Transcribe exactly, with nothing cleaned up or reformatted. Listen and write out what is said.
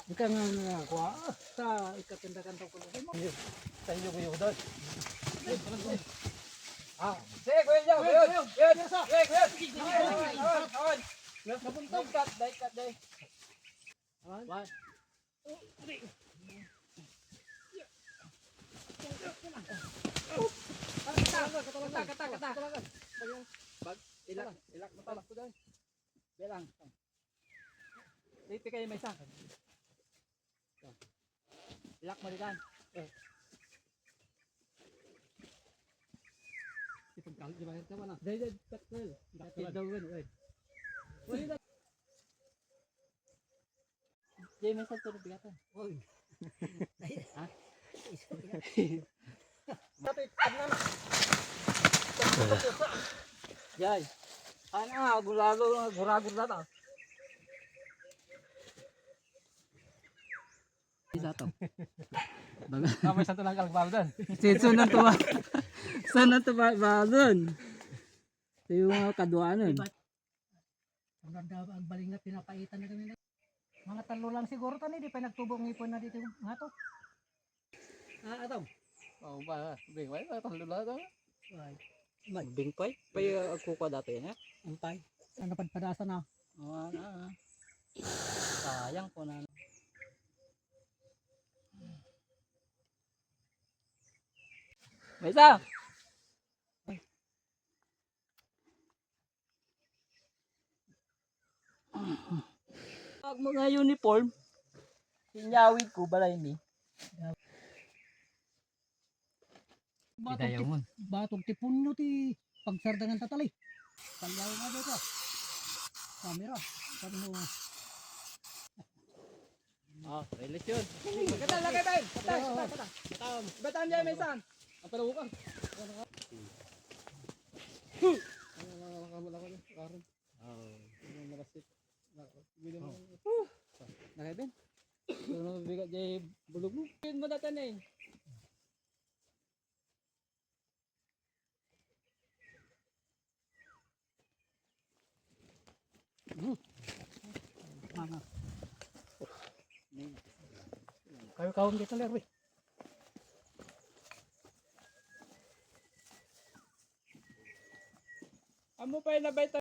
Ika nga nga kuha. Sa ikakanta-kanta ko lang. Sa inyo, kuya, Udol. Ah, sige, kuya, Joe, kuya, kuya, kuya, kuya. Awan, awan. Napunta. Dai cut, dai cut, dai. Awan. One, two, three. Kata, kata, kata, kata. Bag, ilak, ilak mo to. Bilang. Dito kayo may isa. Ilak mo ditan. Ipagkalit di ba? Tama na. Dai, dai, takal. Takal daw, wait. Wait. Jay, may salto na bigatan. Oy. Ha? Jay. Ano nga, gulalo, guragur na ta. Isa to. Baga. Ah, may santo lang kalagbago doon. Si Sunan to ba? Sunan to ba? Bagun. Ito yung mga kaduanan. Ang ganda, ang baling na pinapaitan na kami. Mga talo lang siguro tani, di pa nagtubo ang ipon na dito nga to. Ah, atam. Oh, ba, bing, wala na, talo lang to. Ay. Bing pay? Pay, uh, agkukuha dati yan, eh? Ang pay. Ang napadpadasan na. Oh, ano, ano. Sayang po na. May isa! Ang mga uniform, inyawid ko, balay ni. Batog ti, batog ti punyo ti pagsardangan ta tali. Paglaw nga dito. Camera. Sabi mo. Ah, release yun. Kata, lagay tayo. Kata, kata, kata. Batam. Batam yan, may saan? Ang palawakan. Ano, ano, ano, ano, ano, ano, Karon. Oh. Ano, nalastik. Na, bigyan mo. Oh. Nakaibin? Ano, bigat jay bulog mo? Bigyan mo na tanay. Hmm. Ano? Kayo kawang dito, Lerby. Amo pa yung nabay